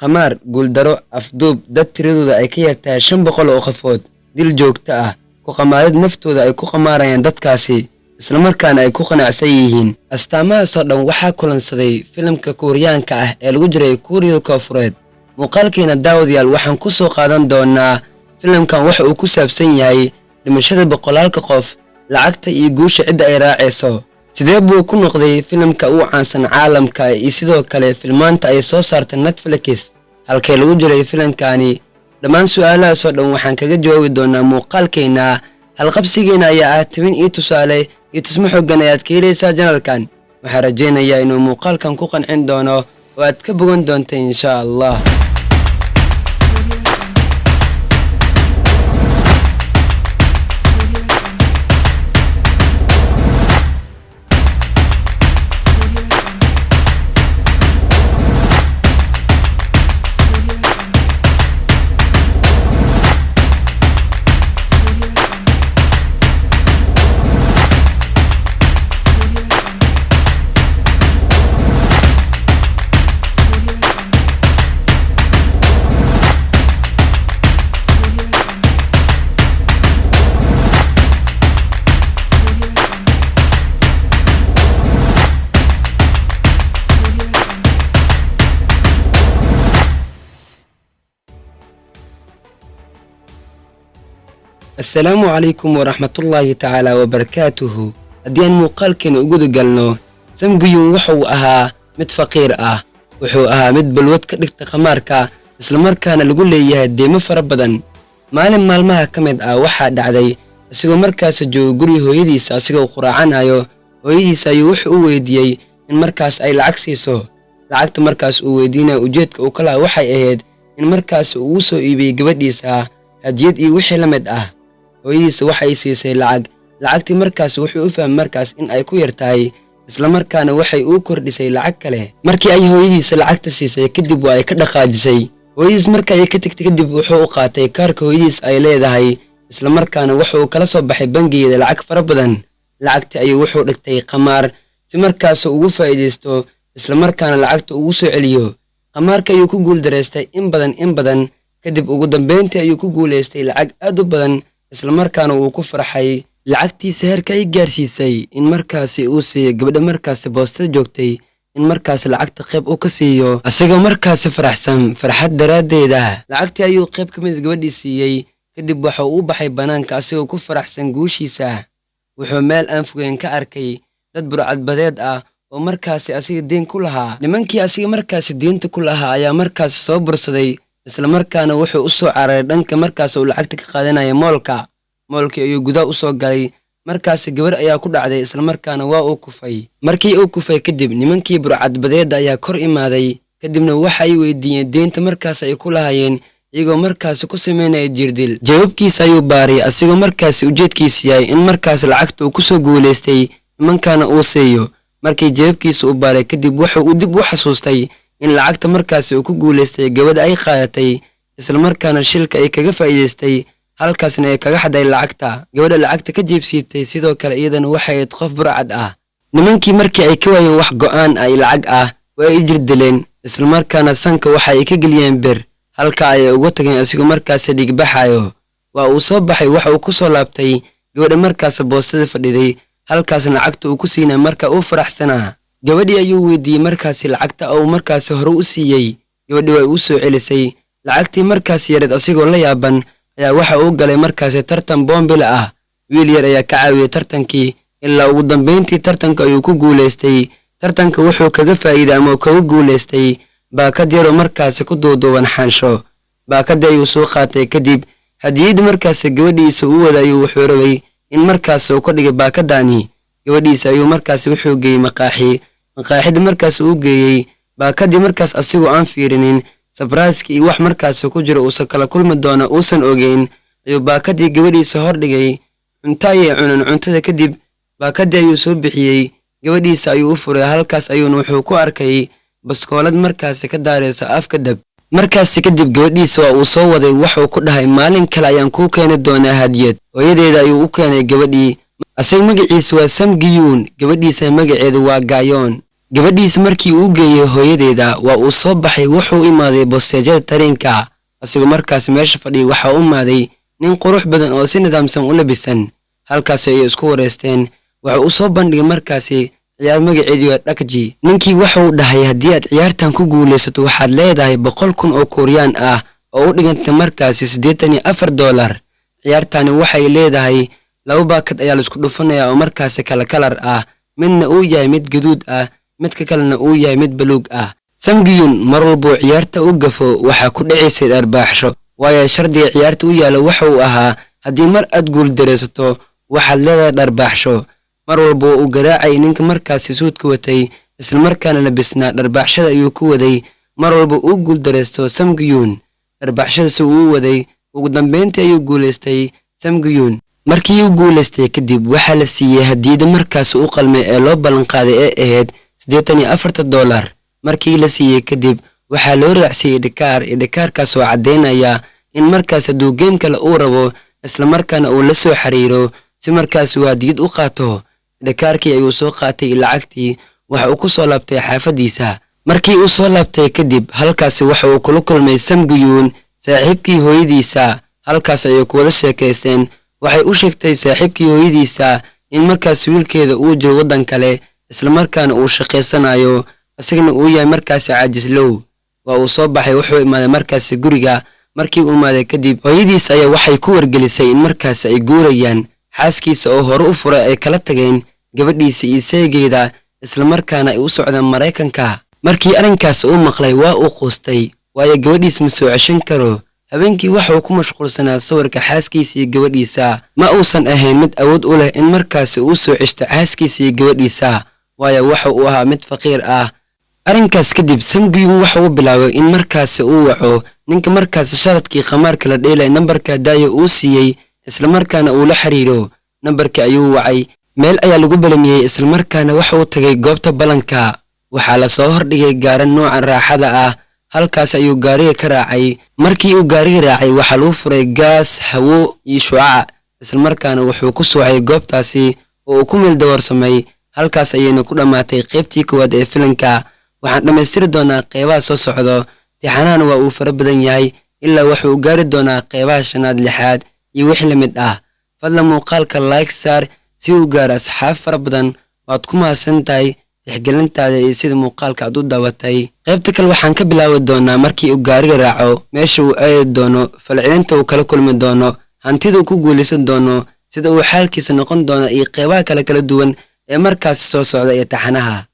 Khamaar, guuldaro, afduub, dad tiradooda ay ka yartahay 500 oo qofood, dil joogto ah, ku qamaarid naftooda ay ku qamaarayaan dadkaasi, islamarkaana ay ku qanacsan yihiin. Astaamahaasoo dhan waxaa kulansaday filimka Kuuriyaanka ah ee lagu jiray Kuuriyada Koonfureed. Muuqaalkeena, daawadayaal, waxaan ku soo qaadan doonaa filimkan waxa uu ku saabsan yahay, dhimashada boqolaalka qof, lacagta iyo guusha cidda ay raacayso. Sidee buu ku noqday filimka ugu caansan caalamka iyo sidoo kale filmaanta ay soo saartay Netflix? Halkee lagu jiray filimkani? Dhammaan su'aalahaasoo dhan waxaan kaga jawaabi doonaa muuqaalkeenna. Halqabsigeena ayaa ah tibin iyo tusaale iyo tusmo xooggan ayaad ka helaysaa channelkan. Waxaan rajaynayaa inuu muuqaalkan ku qancin doono oo aad ka bogan doonta, insha Allah. Audio Jungle. Audio Jungle. Audio Jungle. Audio Jungle. Audio Jungle. Audio Jungle. Audio Jungle. Audio Jungle. Audio Jungle. Asalaamu calaykum waraxmatullaahi tacaala wabarakaatuhu. Haddii aan muuqaalkeena u guda galno, Samguyun wuxuu ahaa mid faqiir ah. Wuxuu ahaa mid balwad ka dhigta khamaarka, islamarkaana lagu leeyahay deymo fara badan. Maalin maalmaha ka mid ah waxaa dhacday, isagoo markaas jooga guriga hooyadiisa, asigoo quraacanayo, hooyadiisa ayuu wuxuu u weydiiyey in markaas ay lacag siiso. Lacagta markaas uu weydiinaya ujeedka uu ka lahaa waxay ahayd in markaas uu ugu soo iibiyey gabadhiisa hadiyad iyo wixii la mid ah. Hooyadiisa waxay siisay lacag. Lacagtii markaas wuxuu u fahmay markaas in ay ku yar tahay, islamarkaana waxay uu kordhisay lacag kale. Markii ay hooyadiisa lacagta siisay kadib, waa ay ka dhaqaajisay. Hooyadiis marka ay ka tegtay kadib, wuxuu u qaatay kaarka hooyadiis ay leedahay, islamarkaana wuxuu kala soo baxay bangigeeda lacag fara badan. Lacagtii ayuu wuxuu dhigtay khamaar si markaas ugu faa'iidaysto, islamarkaana lacagta ugu soo celiyo. Khamaarka ayuu ku guuldaraystay in badan, in badan kadib, ugu dambeyntii ayuu ku guulaystay lacag aad u badan, islamarkaana uu ku farxay. Lacagtiisa heerka ay gaarsiisay in markaasi uu siiyo gabadha markaasi boostada joogtay, in markaasi lacagta qayb uu ka siiyo, asagoo markaasi faraxsan. Farxad daraaddeeda lacagtii ayuu qayb ka mid gabadhii siiyey. Kadib waxa uu u baxay bannaanka asigoo ku faraxsan guushiisa. Wuxuu meel aan fogeyn ka arkay dad burcadbadeed ah oo markaasi asiga deen ku lahaa. Nimankii asiga markaasi deenta ku lahaa ayaa markaasi soo bursaday, islamarkaana wuxuu u soo cararay dhanka markaas uu lacagta ka qaadanaya mallka. Mallkii ayuu gudaha u soo galay. Markaasi gabar ayaa ku dhacday, islamarkaana waa uu kufay. Markii uu kufay kadib, nimankii burcadbadeedda ayaa kor imaaday. Kadibna waxa ay weydiiyeen deynta markaas ay ku lahaayeen, iyagoo markaasi ku sameynaya jirdil. Jawaabkiisa ayuu baaray, asigoo markaasi ujeedkiisu yahay in markaas lacagta uu kusoo guulaystay nimankana uu siiyo. Markii jawaabkiisa uu baaray kadib, wuxuu uu dib u xasuustay in lacagta markaasi uu ku guulaystay gabadha ay qaadatay, islamarkaana shilka ay kaga faa'iidaystay, halkaasna ay kaga xaday lacagta. Gabadha lacagta ka jeebsiibtay sidoo kale iyadana waxay ahayd qof burcad ah. Nimankii markii ay ka waayeen wax go'aan ah iyo lacag ah, waa ay jirdileen, islamarkaana sanka waxa ay ka geliyeen bir. Halka ayay uga tageen asigoo markaasi dhigbaxayo. Waa uu soo baxay. Waxa uu ku soo laabtay gabadha markaas boostada fadhiday, halkaasna lacagta uu ku siinay. Marka uu faraxsanaa, gabadhii ayuu weydiiyey markaasi lacagta oo uu markaasi hore u siiyey. Gabadhii way u soo celisay lacagtii markaasi yareed. Asigoo la yaaban ayaa waxa uu galay markaasi tartan boombila ah. Wiil yar ayaa ka caawiyey tartankii, ilaa ugu dambeyntii tartanka ayuu ku guulaystay. Tartanka wuxuu kaga faa'iiday ama kaga guulaystay baakad yaroo markaasi ku duuduuban xaansho. Baakadii ayuu soo qaatay. Kadib hadiyadda markaasi gabadhiisa uu wada ayuu wuxuu rabay in markaasi uu ka dhigay baakadaani. Gabadhiisa ayuu markaasi wuxuu geeyey maqaaxi. Maqaaxida markaas uu geeyey, baakadii markaas asigoo aan fiirinin surpriseka iyo wax markaasi ku jiro uusan kala kulmi doono uusan ogeyn, ayuu baakadii gabadhiisa hordhigay. Cunto ayay cuneen. Cuntada kadib baakadii ayuu soo bixiyey, gabadhiisa ayuu u furay. Halkaas ayuuna wuxuu ku arkay baskoolad markaasi ka daaraysa afka dab. Markaasi kadib gabadhiisa waa uu soo waday. Wuxuu ku dhahay, "Maalin kale ayaan kuu keeni doonaa hadiyad." Hooyadeeda ayuu u keenay gabadhii. Asaga magaciisa waa Samgiyuun, gabadhiisa magaceedu waa Gaayoon. Gabadhiisa markii uu geeyey hooyadeeda, waa uu soo baxay. Wuxuu imaaday bosteejada tareenka. Asigoo markaasi meesha fadhiyay, waxaa u imaaday nin qurux badan oo si nidaamsan u labisan. Halkaasi ayay isku wareysteen. Waxa uu soo bandhigay markaasi ciyaar magaceedu waa Dhakji. Ninkii waxa uu dhahay, haddii aad ciyaartan ku guulaysato, waxaad leedahay 100,000 oo Kuuriyaan ah oo u dhigantay markaasi $84. Ciyaartani waxay leedahay laba baakad ayaa laisku dhufanayaa oo markaasi kala kalar ah, midna uu yahay mid gaduud ah, midka kalena uu yahay mid baluug ah. Samgiyun mar walbuu ciyaarta u gafo, waxaa ku dhacaysay dharbaaxsho, waayo shardiga ciyaarta u yaalla waxa uu ahaa, haddii mar aad guuldaraysato, waxaad leedahay dharbaaxsho. Mar walba uu garaacay ninka markaasi suudka watay islamarkaana labisnaa, dharbaaxshada ayuu ku waday. Mar walba uu guuldaraysto Samgiyun, dharbaaxshadasi uu waday. Ugu dambeyntii ayuu guulaystay Samgiyun. Markii uu guulaystay kadib, waxaa la siiyey hadiyada markaasi u qalmay ee loo ballanqaaday ee ahayd $84. Markii la siiyey kadib, waxaa loo raacsiiyey dhikaar iyo dhikaarkaas oo caddaynaya in markaas hadduu game kale uu rabo, islamarkaana uu la soo xiriiro si markaas uu hadiyad u qaato. Dhikaarkii ayuu soo qaatay lacagtii. Waxa uu ku soo laabtay xaafadiisa. Markii uu soo laabtay kadib, halkaasi waxa uu kula kulmay Samgiyuun saaxiibkii hooyadiisa. Halkaas ayay ku wada sheekaysteen. Waxay u sheegtay saaxiibkii hooyadiisa in markaas wiilkeeda uu jiro waddan kale, islamarkaana uu shaqaysanayo, isagana uu yahay markaasi caajislow. Waa uu soo baxay, wuxuu imaaday markaasi guriga. Markii uu imaaday kadib, hooyadiis ayaa waxay ku wargelisay in markaasi ay guurayaan, xaaskiisa oo hore u furay ay kala tageen, gabadhiisa iyo seegeeda, islamarkaana ay u socdaan Maraykanka. Markii arrinkaas uu maqlay, waa uu quustay, waayo gabadhiis ma soo ceshan karo. Habeenkii waxa uu ku mashquulsanaa sawirka xaaskiisa iyo gabadhiisa. Ma uusan ahayn mid awood u leh in markaasi uu soo ceshto xaaskiisa iyo gabadhiisa, waayo waxa uu ahaa mid faqiir ah. Arrinkaas kadib, Samgiyun waxa uu bilaabay in markaasi uu waco ninka markaasi sharadkii khamaarka la dheelay nambarka daayo uu siiyey, islamarkaana uu la xiriiro. Nambarkii ayuu wacay. Meel ayaa lagu balamiyey, islamarkaana waxa uu tagay goobta ballanka. Waxaa la soo hordhigay gaari nooca raaxada ah. Halkaas ayuu gaariga ka raacay. Markii uu gaariga raacay, waxaa lagu furay gaas, hawo iyo shucac, islamarkaana wuxuu ku soocay goobtaasi oo uu ku meel dawarsamay. Halkaas ayayna ku dhammaatay qaybtii koowaad ee filanka. Waxaan dhammaystiri doonaa qeybaha soo socdo. Tixanahana waa uu fara badan yahay, ilaa wuxuu gaari doonaa qeybaha shanaad, lixaad iyo wixii la mid ah. Fadlan muuqaalka like saar si uu gaaro asxaab fara badan. Waad ku mahadsan tahay tixgelintaada iyo sida muuqaalka aad u daawatay. Qaybta kale waxaan ka bilaabi doonaa markii uu gaariga raaco, meesha uu aadi doono, falcelinta uu kala kulmi doono, hantida uu ku guulaysan doono, sida uu xaalkiisa noqon doono iyo qeybaha kale kala duwan ee markaasi soo socda iyo taxanaha.